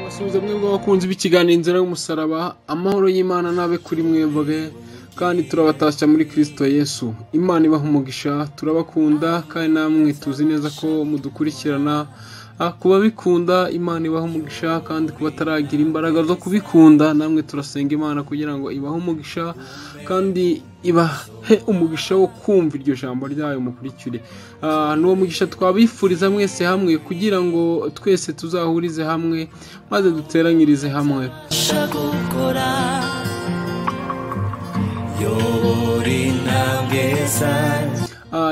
Kubasuhuza mwebwe abakunzi b'ikiganiro Inzira y'Umusaraba, amahoro y'Imana n'abe kuri mwebwe, kandi turabatashya muri Kristo Yesu. Imana ibaha umugisha, turabakunda kandi namwe tuzi neza ko mudukurikirana. Ku babikunda Imana ibaha umugisha, kandi ku bataragira imbaraga zo kubikunda namwe turasenga Imana kugira ngo ibahe umugisha, kandi ibahe umugisha wo kumva iryo jambo ryayo mukurikire. N'uwo mugisha twabifuriza mwese hamwe, kugira ngo twese tuzahurize hamwe maze duteranyirize hamwe.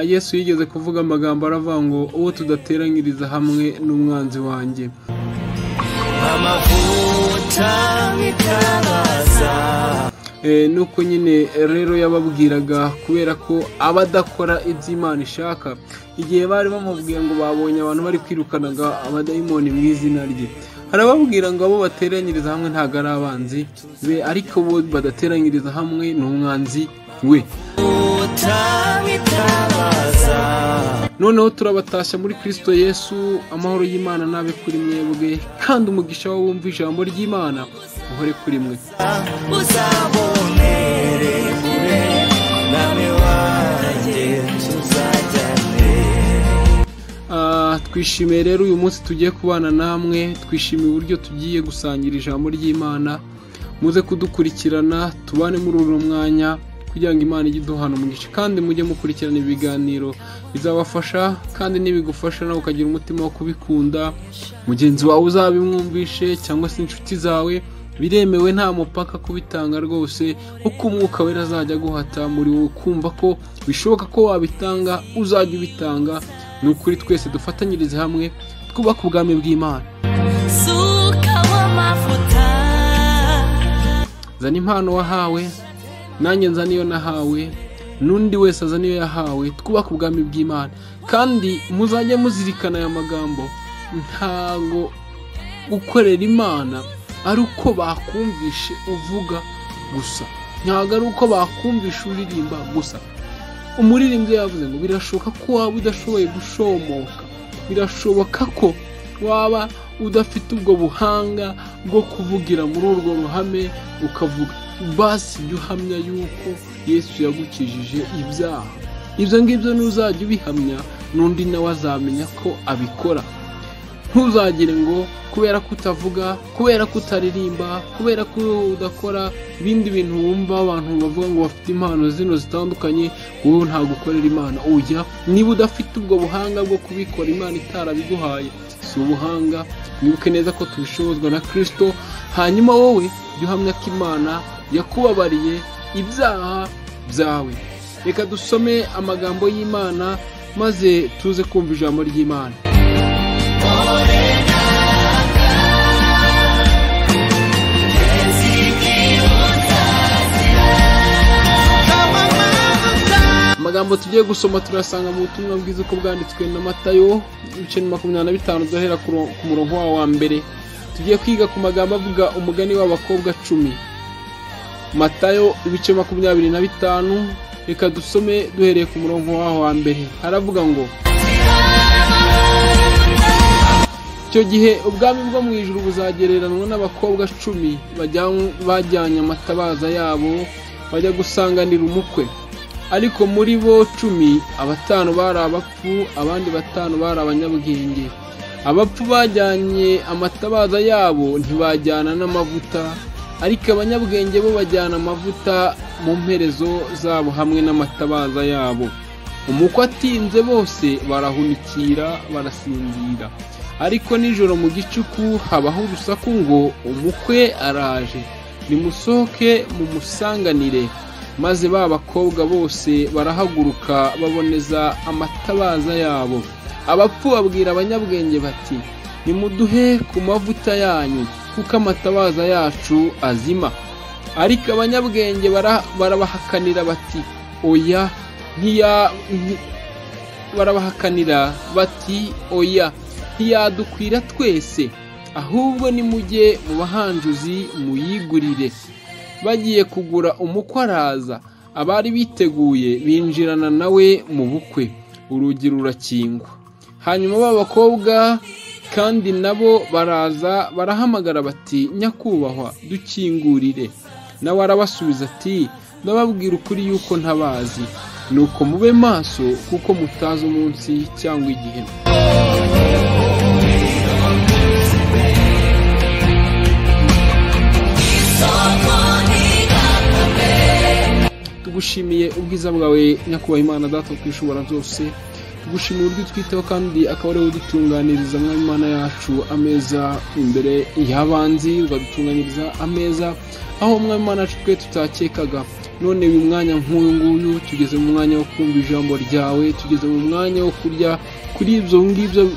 Yesu yigeze kuvuga amagambo aravuga ngo uwo tudateranyiriza hamwe n'umwanzi wanjye. Nuko nyine rero yababwiraga, kubera ko abadakora iby'Imana ishaka, igihe bari bamubwiye ngo babonye abantu bari kwirukanaga abadayimoni mu izina rye, arababwira ngo abo bateranyiriza hamwe ntabwo ari abanzi be, ariko bo badateranyiriza hamwe ni umwanzi we. Noneho turabatashya muri Kristo Yesu, amahoro y'Imana n'abe kuri mwebwe, kandi umugisha wo wumva ijambo ry'Imana uhore kuri mwe. Twishimiye rero uyu munsi tugiye kubana namwe, twishimiye uburyo tugiye gusangira ijambo ry'Imana. Muze kudukurikirana tubane muri uyu mwanya kugira ngo Imana ijye iduhana umugisha, kandi mujye mukurikirana ibiganiro bizabafasha, kandi nibigufasha nawe ukagira umutima wo kubikunda, mugenzi wawe uzabimwumvishe cyangwa se inshuti zawe. Biremewe, nta mupaka kubitanga rwose, uko umwuka wera azajya aguhata muri wowe kumva ko bishoboka ko wabitanga, uzajya ubitanga. Ni ukuri twese dufatanyirize hamwe twubake ubwami bw'Imana. Zana impano wahawe, nanjye nzana iyo nahawe, n'undi wese azana iyo yahawe, twubake ubwami bw'Imana. Kandi muzajye muzirikana aya magambo, ntago gukorera Imana ari uko bakumvishe uvuga gusa, ntago ari uko bakumvishe uririmba gusa. Umuririmbyi yavuze ngo birashoboka ko waba udashoboye gushomoka, birashoboka ko waba udafite ubwo buhanga bwo kuvugira muri urwo ruhame ukavuga, basi jya uhamya yuko Yesu yagukijije ibyaha. Ibyo ngibyo ntuzajya ubihamya, n'undi nawe azamenya ko abikora. Ntuzagire ngo kubera ko utavuga, kubera ko utaririmba, kubera ko udakora ibindi bintu wumva abantu bavuga ngo bafite impano zino zitandukanye, wowe ntabwo ukorera Imana. Oya, niba udafite ubwo buhanga bwo kubikora Imana itarabiguhaye, si ubuhanga. Mwibuke neza ko tubishobozwa na Kristo. Hanyuma wowe jya uhamya ko Imana yakubabariye ibyaha byawe. Reka dusome amagambo y'Imana maze tuze kumva ijambo ry'Imana. Amagambo tugiye gusoma turasanga mu butumwa bwiza uko bwanditswe na Matayo ibice 25 duhera ku murongo wa mbere. Tugiye kwiga ku magambo avuga umugani w'abakobwa 10. Matayo ibice 25, reka dusome duhereye ku murongo wa mbere. Haravuga ngo icyo gihe ubwami bwo mu ijuru buzagereranwa n'abakobwa 10 bajyanye amatabaza yabo bajya gusanganira umukwe. Ariko muri bo 10, abatanu bari abapfu, abandi 5 bari abanyabwenge. Abapfu bajyanye amatabaza yabo ntibajyana n'amavuta, ariko abanyabwenge bo bajyana amavuta mu mperezo zabo hamwe n'amatabaza yabo. Umukwe atinze bose barahunikira barasinzira. Ariko nijoro mu gicuku habaho urusaku ngo umukwe araje, nimusohoke mumusanganire. Maze ba bakobwa bose barahaguruka baboneza amatabaza yabo. Abapfu babwira abanyabwenge bati nimuduhe ku mavuta yanyu, kuko amatabaza yacu azima. Ariko abanyabwenge barabahakanira bati oya, barabahakanira bati oya, ntiyadukwira twese, ahubwo nimujye mu bahanjuzi muyigurire. Bagiye kugura umukwe araza, abari biteguye binjirana nawe mu bukwe, urugi rurakingwa. Hanyuma ba bakobwa Kandi nabo baraza barahamagara bati nyakubahwa dukingurire. Nawe arabasubiza ati ndababwira ukuri yuko ntabazi. Nuko mube maso kuko mutazi umunsi cyangwa igihe. Tugushimiye ubwiza bwawe nyakubahwa Imana Data kwishobora byose. Tugushimiye uburyo twitaho kandi akaba ari wowe udutunganiriza Mwami Imana yacu ameza imbere y'abanzi, ukadutunganiriza ameza aho Mwami Imana yacu twe tutakekaga. None uyu mwanya nk'uyu nguyu tugeze mu mwanya wo kumva ijambo ryawe, tugeze mu mwanya wo kurya kuri ibyo ngibyo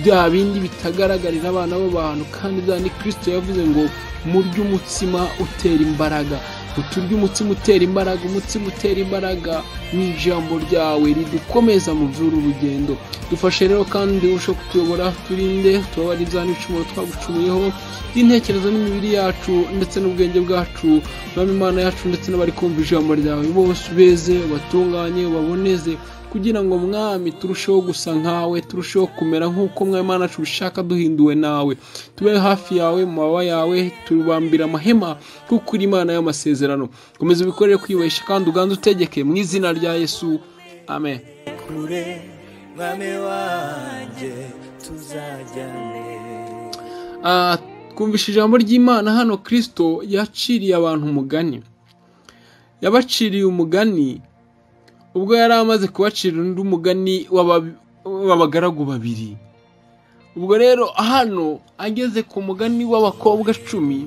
bya bindi bitagaragarira abana b'abantu, kandi bya ni Kristo yavuze ngo murye umutsima utera imbaraga. Uturye umutsima utera imbaraga, umutsima utera imbaraga ni ijambo ryawe ridukomeza mu by'uru rugendo. Dufashe rero kandi urusheho kutuyobora, turinde tubabare ibyaha n'ibicumuro twagucumuyeho, intekerezo n'imibiri yacu ndetse n'ubwenge bwacu. Mwami Imana yacu ndetse n'abari kumva ijambo ryawe bose ubeze, ubatunganye, ubaboneze, kugira ngo Mwami turusheho gusa nkawe, turusheho kumera nk'uko Mwami Imana yacu ubishaka, duhinduwe nawe. Tube hafi yawe, mu mababa yawe, tubambira amahema kuko uri Imana y'amasezerano. Komeza ubikorere kwiyubasha kandi uganze utegeke mu izina rya Yesu, amen. Kure Mwami wanjye tuzajyane. Twumvishe ijambo ry'Imana hano. Kristo yaciriye abantu umugani, yabaciriye umugani ubwo yari amaze kubacira undi mugani w'abagaragu babiri. Ubwo rero hano ageze ku mugani w'abakobwa 10,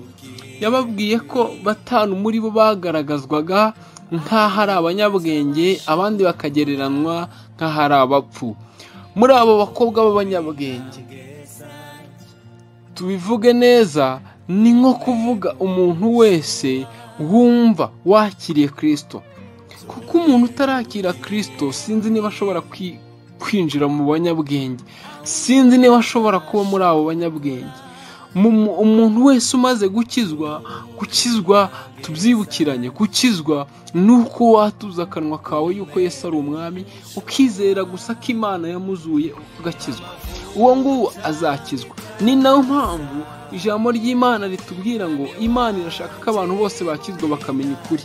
yababwiye ko 5 muri bo bagaragazwaga nk'aho ari abanyabwenge, abandi bakagereranwa nk'aho ari abapfu. Muri abo bakobwa b'abanyabwenge, tubivuge neza, ni nko kuvuga umuntu wese wumva wakiriye Kristo. Kuko umuntu utarakira Kristo sinzi niba ashobora kwinjira mu banyabwenge, sinzi niba ashobora kuba muri abo banyabwenge. Umuntu wese umaze gukizwa, gukizwa tubyibukiranye, gukizwa nuko watuza akanwa kawe yuko Yesu ari umwami, ukizera gusa ko Imana yamuzuye ugakizwa, uwo nguwo azakizwa. Ni nayo mpamvu ijambo ry'Imana ritubwira ngo Imana irashaka ko abantu bose bakizwa bakamenya ukuri.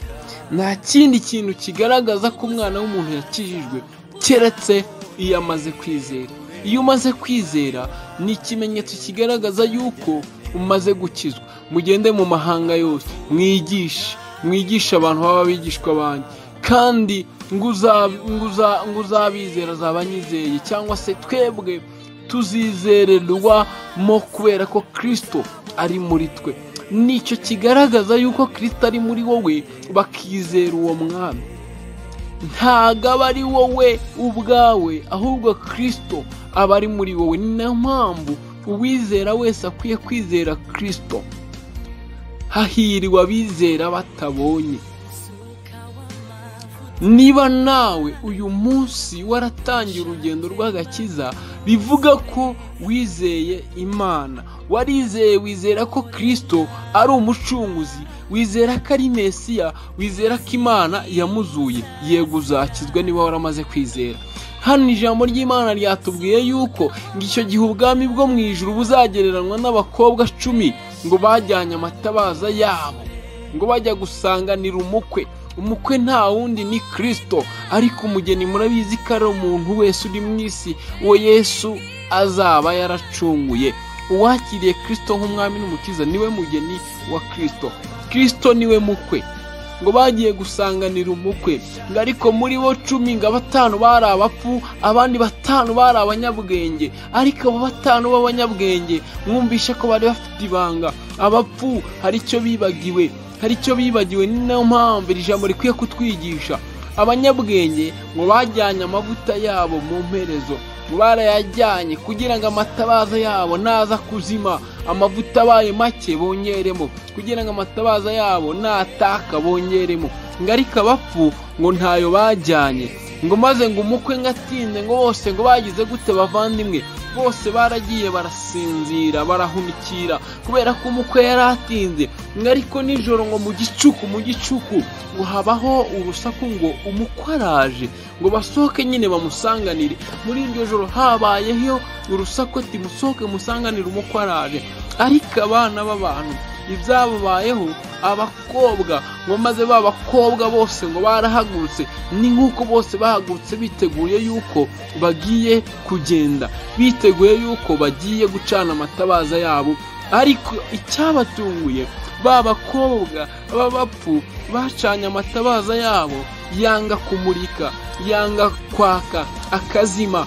Nta kindi kintu kigaragaza ko umwana w'umuntu yakijijwe keretse iyo amaze kwizera. Iyo umaze kwizera ni ikimenyetso kigaragaza yuko umaze gukizwa. Mugende mu mahanga yose mwigishe, mwigishe abantu baba abigishwa banjye, kandi ngo uzabizera azaba anyizeye, cyangwa se twebwe tuzizererwa mo kubera ko Kristo ari muri twe. Nicyo kigaragaza yuko Kristo ari muri wowe, bakizera uwo mwami. Ntago aba ari wowe ubwawe, ahubwo Kristo aba ari muri wowe. Ni nayo mpamvu uwizera wese akwiye kwizera Kristo. Hahirwa abizera batabonye. Niba nawe uyu munsi waratangiye urugendo rw'agakiza, bivuga ko wizeye Imana, warizeye, wizera ko Kristo ari umucunguzi, wizera ko ari Mesiya, wizera ko Imana yamuzuye, yego uzakizwa niba waramaze kwizera. Hano ijambo ry'Imana ryatubwiye yuko ngo icyo gihe ubwami bwo mu ijuru buzagereranywa n'abakobwa 10 ngo bajyanye amatabaza yabo ngo bajya gusanganira umukwe. Umukwe nta wundi ni Kristo, ariko umugeni murabizi ko ari umuntu wese uri mu isi uwo Yesu azaba yaracunguye. Uwakiriye Kristo nk'umwami n'umukiza niwe mugeni wa Kristo. Kristo niwe mukwe. Ngo bagiye gusanganira umukwe, ngo ariko muri bo 10 ngo 5 bari abapfu, abandi 5 bari abanyabwenge. Ariko abo 5 b'abanyabwenge mwumvishe ko bari bafite ibanga. Abapfu hari icyo bibagiwe, hari icyo bibagiwe. Ni nayo mpamvu iri jambo rikwiye kutwigisha. Abanyabwenge ngo bajyanye amavuta yabo mu mperezo, barayajyanye kugira ngo amatabaza yabo naza kuzima, amavuta abaye make bongeremo, kugira ngo amatabaza yabo nataka bongeremo. Ngo ariko abapfu ngo ntayo bajyanye, ngo maze ngo umukwe ngatinze, ngo bose ngo bagize gute bavandimwe, Bose baragiye barasinzira, barahunikira kubera ko umukwe yari atinze. Ariko nijoro ngo mu gicuku ngo habaho urusaku ngo umukwe araje, ngo basohoke nyine bamusanganire. Muri iryo joro habayeho urusaku ati musohoke musanganire umukwe araje. Ariko abana b'abantu ibyababayeho, abakobwa ngo maze ba bakobwa bose ngo barahagurutse, ni nk'uko bose bahagurutse biteguye yuko bagiye kugenda, biteguye yuko bagiye gucana amatabaza yabo. Ariko icyabatunguye, ba bakobwa b'abapfu bacanye amatabaza yabo yanga kumurika, yanga kwaka, akazima.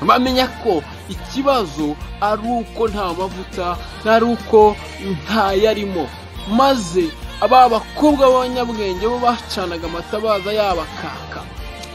Bamenya ko ikibazo ari uko nta mavuta, ari uko ntayarimo. Maze aba bakobwa b'abanyabwenge bo bacanaga amatabaza yabo akaka,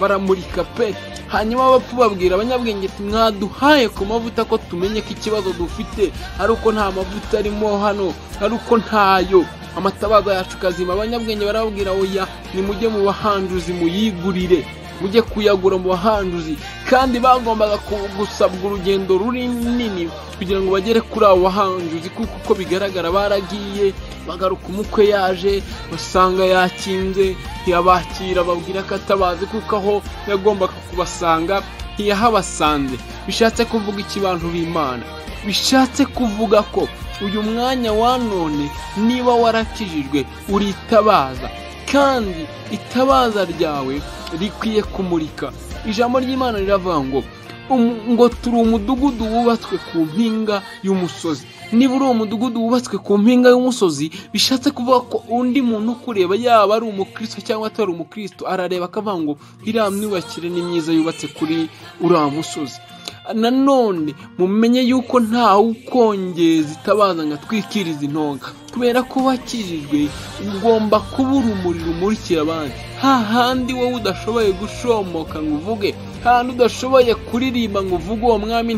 baramurika pe. Hanyuma abapfu babwira abanyabwenge ati mwaduhaye ku mavuta ko tumenye ko ikibazo dufite ari uko nta mavuta arimo hano, ari uko ntayo, amatabaza yacu kazima. Abanyabwenge barababwira oya, nimujye mu bahanjuzi muyigurire, mujye kuyagura mu bahanjuzi. Kandi bagombaga gusabwa urugendo runini kugira ngo bagere kuri abo bahanjuzi, kuko uko bigaragara baragiye bagaruka umukwe yaje basanga yakinze, ntiyabakira, babwira ko atabazi kuko aho yagombaga kubasanga ntiyahabasanze. Bishatse kuvuga iki bantu b'Imana? Bishatse kuvuga ko uyu mwanya wa none niba warakijijwe uritabaza, kandi itabaza ryawe rikwiye kumurika. Ijambo ry'Imana riravuga ngo turi umudugudu wubatswe ku mpinga y'umusozi. Niba uri umudugudu wubatswe ku mpinga y'umusozi, bishatse kuvuga ko undi muntu ukureba, yaba ari umukristo cyangwa atari umukristo, arareba akavuga ngo iriya myubakire ni myiza yubatse kuri uriya musozi. Nanone mumenye yuko ntawe ukongeza itabaza ngo atwikirize intonga, kubera ko wakijijwe ugomba kuba urumuri rumurikira abandi. Hahandi wowe udashoboye gushomoka ngo uvuge, hahandi udashoboye kuririmba ngo uvuge uwo mwami,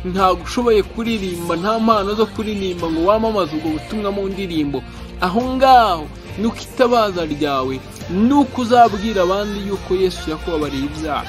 ntabwo ushoboye kuririmba, nta mpano zo kuririmba ngo wamamaze ubwo butumwa mu ndirimbo, aho ngaho nuko itabaza ryawe nuko uzabwira abandi yuko Yesu yakubabariye ibyaha.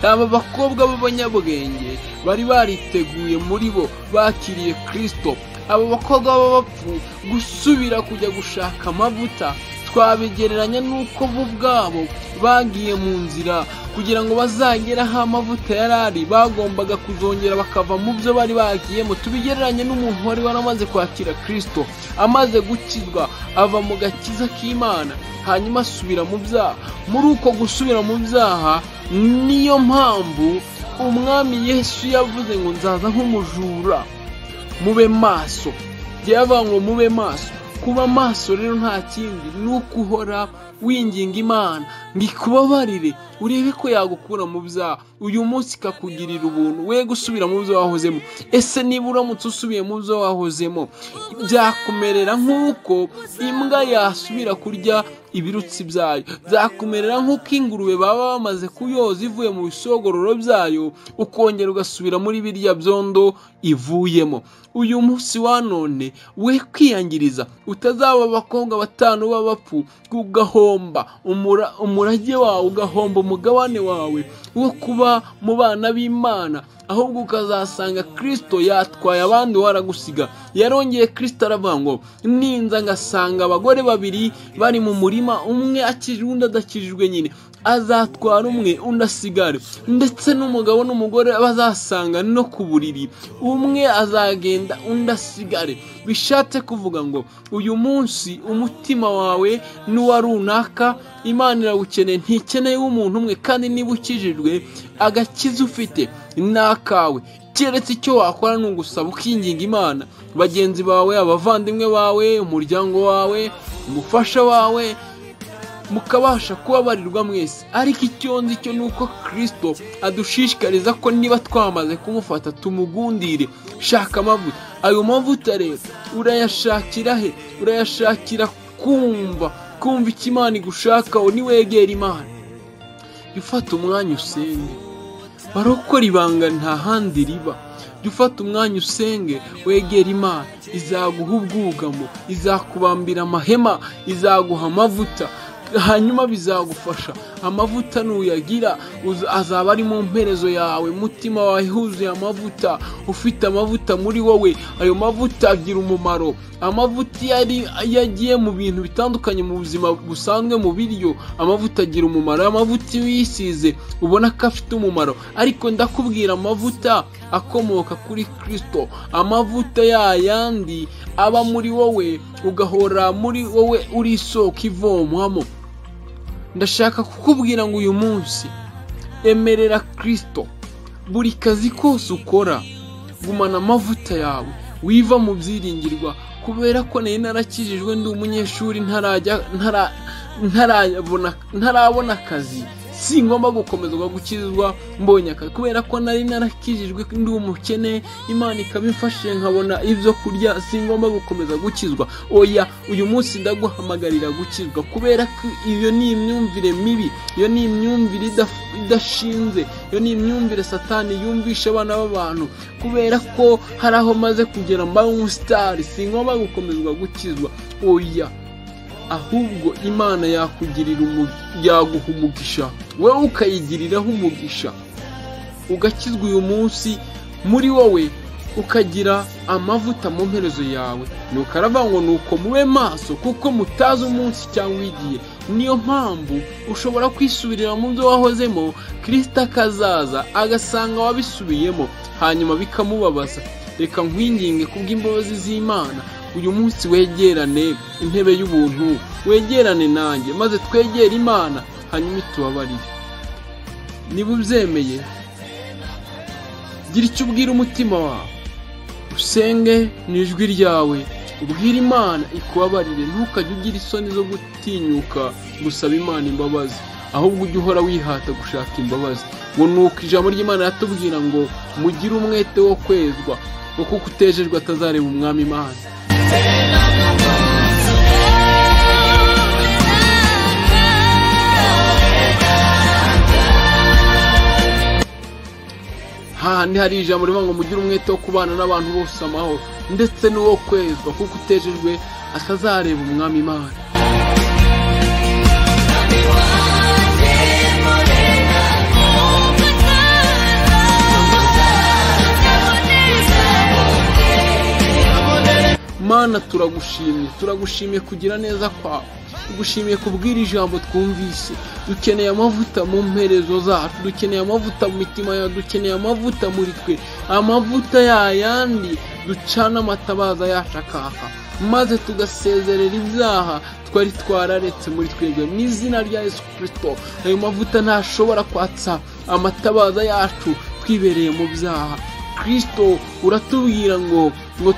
Aba bakobwa b'abanyabwenge bari bariteguye muri bo bakiriye Kristo. Abo bakobwa b'abapfu gusubira kujya gushaka amavuta twabigereranya n'uko bo ubwabo bagiye mu nzira kugira ngo bazagere aho amavuta yari ari, bagombaga kuzongera bakava mu byo bari bagiyemo. Tubigereranye n'umuntu wari waramaze kwakira Kristo, amaze gukizwa, ava mu gakiza k'Imana, hanyuma asubira mu byaha. Muri uko gusubira mu byaha, niyo mpamvu umwami Yesu yavuze ngo nzaza nk'umujura, mube maso. Yavuga ngo mube maso. Kuba maso rero nta kindi ni uko uhora winginga Imana ngo ikubabarire, urebe ko yagukura mu byaha uyu munsi ikakugirira ubuntu, we gusubira mu byo wahozemo. Ese niba uramutse usubiye mu byo wahozemo, byakumerera nk'uko imbwa yasubira kurya ibirutsi byayo, byakumerera nk'uko ingurube baba bamaze kuyoza ivuye mu bisogororo byayo, ukongera ugasubira muri birya byondo ivuyemo. Uyu munsi wa none we kwiyangiriza, utazaba abakobwa batanu b'abapfu, ugahomba umurage wawe, ugahomba umugabane wawe wo kuba mu bana b'Imana, ahubwo ukazasanga Kristo yatwaye abandi waragusiga. Yarongeye Kristo aravuga ngo ninza ngasanga abagore babiri bari mu murima, umwe akijijwe undi adakijijwe, nyine azatwara umwe undi asigare. Ndetse n'umugabo n'umugore bazasanga no ku buriri, umwe azagenda undi asigare. Bishatse kuvuga ngo uyu munsi umutima wawe n'uwa runaka Imana irawukeneye, ntikeneye umuntu umwe. Kandi niba ukijijwe, agakiza ufite n'akawe, keretse icyo wakora ni ugusaba ukinginga Imana, bagenzi bawe, abavandimwe bawe, umuryango wawe, umufasha wawe, mukabasha kubabarirwa mwese. Ariko icyo nzi cyo nuko Kristo adushishikariza ko niba twamaze kumufata tumugundire. Shaka amavuta. Ayo mavuta rero urayashakira he? Urayashakira kumva icyo Imana igushakaho. Niwegera Imana, jya ufata umwanya usenge. Barokora ibanga nta handi riba. Jya ufata umwanya usenge, wegera Imana, izaguha ubwugamo, izakubambira amahema, izaguha amavuta, hanyuma bizagufasha. Amavuta nuyagira azaba ari mu mperezo yawe, mutima wawe huzuye amavuta, ufite amavuta muri wowe. Ayo mavuta agira umumaro. Amavuta iyo agiye mu bintu bitandukanye mu buzima busanzwe, mu biryo, amavuta agira umumaro. Amavuta iyo uyisize ubona ko afite umumaro. Ariko ndakubwira amavuta akomoka kuri Kristo, amavuta yayandi aba muri wowe, ugahora muri wowe uri isoko ivomwamo. Ndashaka kukubwira ngo uyu munsi emerera Kristo. Buri kazi kose ukora, gumana amavuta yawe, wiva mu byiringirwa. Kubera ko nari narakijijwe ndi umunyeshuri, ntarabona akazi, singomba gukomezwa gukizwa mbonye akazi. Kubera ko nari narakijijwe ndi umukene, Imana ikabimfashije nkabona ibyo kurya, singomba gukomeza gukizwa. Oya, uyu munsi ndaguhamagarira gukizwa, kubera ko iyo ni imyumvire mibi, iyo ni imyumvire idashinze, iyo ni imyumvire Satani yumvisha abana b'abantu. Kubera ko hari aho maze kugera mba umusitari, singomba gukomezwa gukizwa. Oya, ahubwo Imana yakugirira yaguha umugisha, wowe ukayigiriraho umugisha, ugakizwa uyu munsi muri wowe, ukagira amavuta mu mperezo yawe. Nuko aravuga ngo nuko mube maso, kuko mutazi umunsi cyangwa igihe. Niyo mpamvu ushobora kwisubirira mu byo wahozemo, Kristo akazaza agasanga wabisubiyemo, hanyuma bikamubabaza. Reka nkwinginge kubw'imbabazi z'Imana, uyu munsi wegerane intebe y'ubuntu, wegerane nanjye, maze twegere Imana, hanyuma itubabarire. Niba ubyemeye, gira icyo ubwira umutima wawe, usenge mu ijwi ryawe, ubwire Imana ikubabarire. Ntukajye ugira isoni zo gutinyuka gusaba Imana imbabazi, ahubwo ujye uhora wihata gushaka imbabazi. Ngo nuko ijambo ry'Imana ratubwira ngo mugire umwete wo kwezwa, kuko utejejwe atazareba umwami Imana. Hahandi hari ijambo rivuga ngo mugire umwete wo kubana n'abantu bose amahoro, ndetse n'uwo kwezwa, kuko utejejwe atazareba umwami Imana. Mana, turagushimye, turagushimiye kugira neza kwawe, tugushimiye kubwira ijambo twumvise. Dukeneye amavuta mu mperezo zacu, dukeneye amavuta mu mitima yacu, dukeneye amavuta muri twe, amavuta yayandi ducana amatabaza yacu akaka, maze tugasezerera ibyaha twari twararetse muri twebwe mu izina rya Yesu Kristo. Ayo mavuta ntashobora kwatsa amatabaza yacu twibereye mu byaha. Kristo uratubwira ngo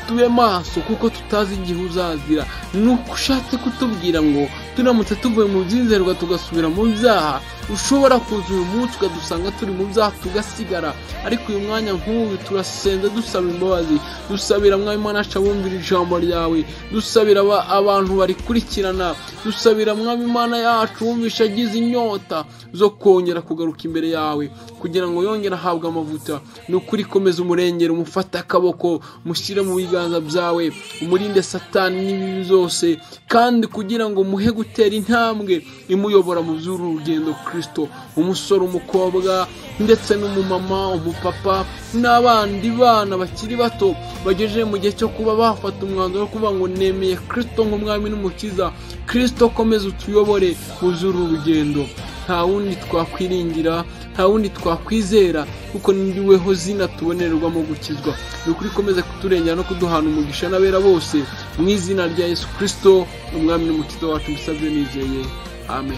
tube maso, kuko tutazi igihe uzazira. Nuko ushatse kutubwira ngo turamutse tuvuye mu byizerwa tugasubira mu byaha, ushobora kuza uyu munsi ukadusanga turi mu byaha tugasigara. Ariko uyu mwanya nk'uyu turasenze dusaba imbabazi, dusabira Mwami Imana bumvira ijambo ryawe, dusabira abantu barikurikirana, dusabira Mwami Imana yacu wumvisha agize inyota zo kongera kugaruka imbere yawe, kugira ngo yongere ahabwe amavuta. Ni ukuri komeza umurengere, umufate akaboko, mushyire mu biganza byawe, umurinde Satani n'ibibi byose, kandi kugira ngo muhe gutera intambwe imuyobora mu by'uru rugendo. Kristo, umusore, umukobwa, ndetse n'umumama, umupapa, n'abandi bana bakiri bato bagejeje mu gihe cyo kuba bafata umwanzuro wo kuvuga ngo nemeye Kristo nk'umwami n'umukiza. Kristo, komeza utuyobore mu by'uru rugendo. Nta wundi twakwiringira, nta wundi twakwizera, kuko niweho zina tubonererwamo gukizwa. Ni ukuri komeza kuturengera no kuduhana umugisha n'abera bose, mu izina rya Yesu Kristo umwami n'umukiza wacu, mbisabye nizeye, amen.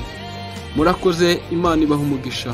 Murakoze, Imana ibaha umugisha.